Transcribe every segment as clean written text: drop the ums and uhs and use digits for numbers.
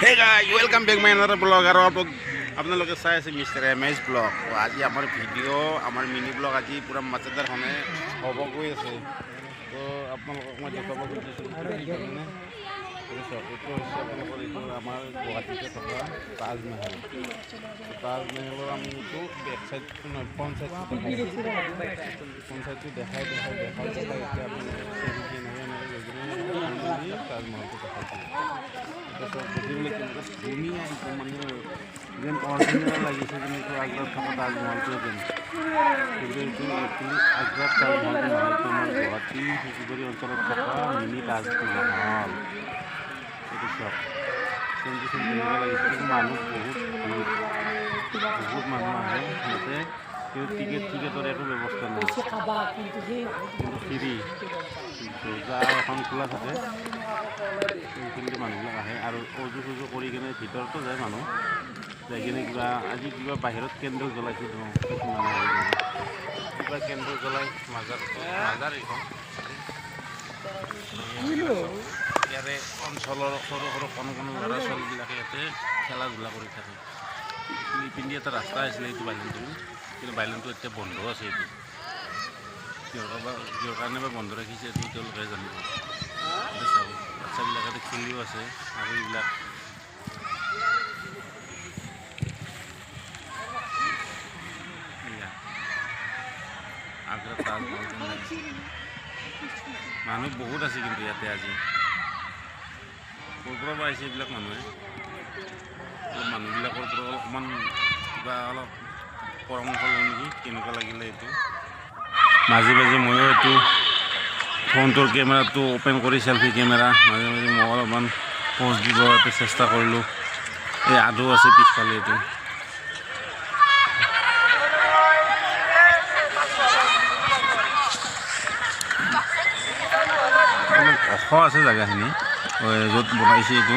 Hey guys, welcome back my another vlog. আৰু আপোনালোকে চাই আছে মিষ্টাৰ এম এছ ব্লগ। আজি আমাৰ ভিডিঅ', আমাৰ মিনি ব্লগ আজি পূৰা মজাদাৰখনে হ'ব গৈ আছে। তো আপোনালোকক মই দেখুৱাব খুজিছোঁ। এইটো চাওক, এইটো হৈছে আপোনালোকৰ এইটো আমাৰ গুৱাহাটীতে থকা তাজমহল। তাজমহলৰ আমি এইটো বেক চাইডটো নহয়, ফ্ৰণ্ট চাইডটো দেখাই, ফ্ৰণ্ট চাইডটো দেখাই দেখাই দেখাই দেখাই এতিয়া আপোনালোকে এনেকৈ এনেকৈ গৈ কিনে তাজমহলটো দেখাইছোঁ। এতিয়া চাওক, দেখিবলৈ কেনেকুৱা ধুনীয়া একদম, মানে যেন অৰিজিনেল লাগিছে, যেন এইটো আগ্ৰাত থকা তাজমহলটোৱে যেন। কিন্তু এইটো একচুৱেলি আগ্ৰাত তাজমহলটো নহয়, এইটো আমাৰ গুৱাহাটী শিলিগুৰি অঞ্চলত থকা মিনি তাজমহল। এইটো চাওক, চেম টু চেম তেনেকুৱা লাগিছে। কিন্তু মানুহ বহুত ভিৰ, বহুত মানুহ আহে ইয়াতে, কিন্তু টিকেটৰ একো ব্যৱস্থা নাই, কিন্তু ফ্ৰী। দৰ্জা এখন খোলা থাকে, সেইখিনিতে মানুহবিলাক আহে আৰু অজু চজু কৰি কিনে ভিতৰতো যায় মানুহ। যাই কিনে কিবা আজি কিবা বাহিৰত কেণ্ডেল জ্বলাইছে দেখোন কিছুমানে আহি কিনে। কিবা কেণ্ডেল জ্বলাই মাজাৰ, মাজাৰ এইখন। ইয়াৰে অঞ্চলৰ সৰু সৰু কণ কণ ল'ৰা ছোৱালীবিলাকে ইয়াতে খেলা ধূলা কৰি থাকে। ইপিনে এটা ৰাস্তা আছিলে এইটো বাইলেনটো, কিন্তু বাইলেনটো এতিয়া বন্ধ আছে। এইটো কিহৰ কাৰণে বা বন্ধ ৰাখিছে, এইটো তেওঁলোকে জানিব। এতিয়া চাওক, বাচ্ছাবিলাকে ইয়াতে খেলিও আছে আৰু এইবিলাক এয়া আগ্ৰা তাজমহল যেন লাগিছে। মানুহ বহুত আছে কিন্তু ইয়াতে আজি। ক'ৰ পৰা বা আহিছে এইবিলাক মানুহে? অলপ মানুহবিলাকৰ পৰা অলপমান কিবা অলপ পৰামৰ্শ লওঁ নেকি, কেনেকুৱা লাগিলে এইটো। মাজে মাজে ময়ো এইটো ফোনটোৰ কেমেৰাটো অ'পেন কৰি, চেলফি কেমেৰা, মাজে মাজে মই অলপমান প'জ দিব এটা চেষ্টা কৰিলোঁ। এই আদৌ আছে পিছফালে এইটো। অলপ ওখ আছে জেগাখিনি, য'ত বনাইছে এইটো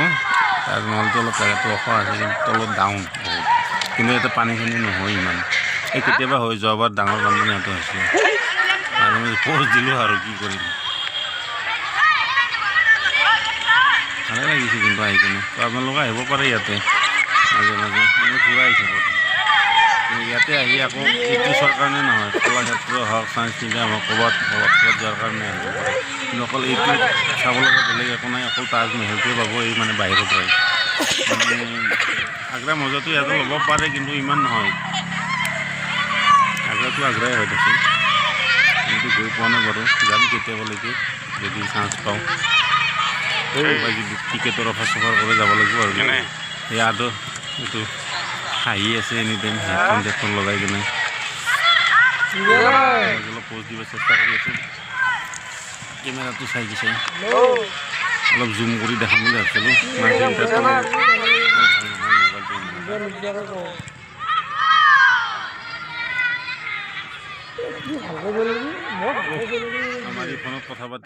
তাজমহলটো, অলপ জেগাটো ওখ আছে, কিন্তু তলত ডাউন বহুত। কিন্তু ইয়াতে পানী চানী নহয় ইমান, এই কেতিয়াবা হৈ, যোৱাবাৰ ডাঙৰ বানপানী ইয়াতে হৈছিলে। মাজে মাজে প'জ দিলোঁ আৰু কি কৰিম। ভালে লাগিছে কিন্তু আহি কিনে। তো আপোনালোকে আহিব পাৰে ইয়াতে মাজে মাজে এনেই ফুৰা হিচাপত। কিন্তু ইয়াতে আহি আকৌ এইটো চোৱাৰ কাৰণে নহয়, কলাক্ষেত্ৰ হওক, চায়েন্স মিউজিয়াম হওক, ক'ৰবাত ক'ৰবাত ক'ৰবাত যোৱাৰ কাৰণে আহিব পাৰে। কিন্তু অকল এইটো চাব লগা বেলেগ একো নাই, অকল তাজমহলটোৱে পাব। এই মানে বাহিৰৰ পৰাই মানে আগ্ৰা মজাটো ইয়াতে ল'ব পাৰে, কিন্তু ইমান নহয়। আগ্ৰাটো আগ্ৰাই হয় দেচোন। কিন্তু গৈ পোৱা নাই বাৰু, যাম কেতিয়াবালৈকে যদি চান্স পাওঁ। কোনোবাই যদি টিকেটৰ অফাৰ চফাৰ কৰে যাব লাগিব আৰু। এই আদৌ এইটো হাঁহি আছে এনি টাইম হেডফোন চেডফোন লগাই কিনে। অলপ প'জ দিব চেষ্টা কৰি আছোঁ, কেমেৰাটো চাই চাই অলপ জুম কৰি দেখাম বুলি ভাবিছিলোঁ। মানে ফিল্টাৰটো ভাল নহয় মোবাইলটো ইমান। আমাৰ এই ফোনত কথা পাতি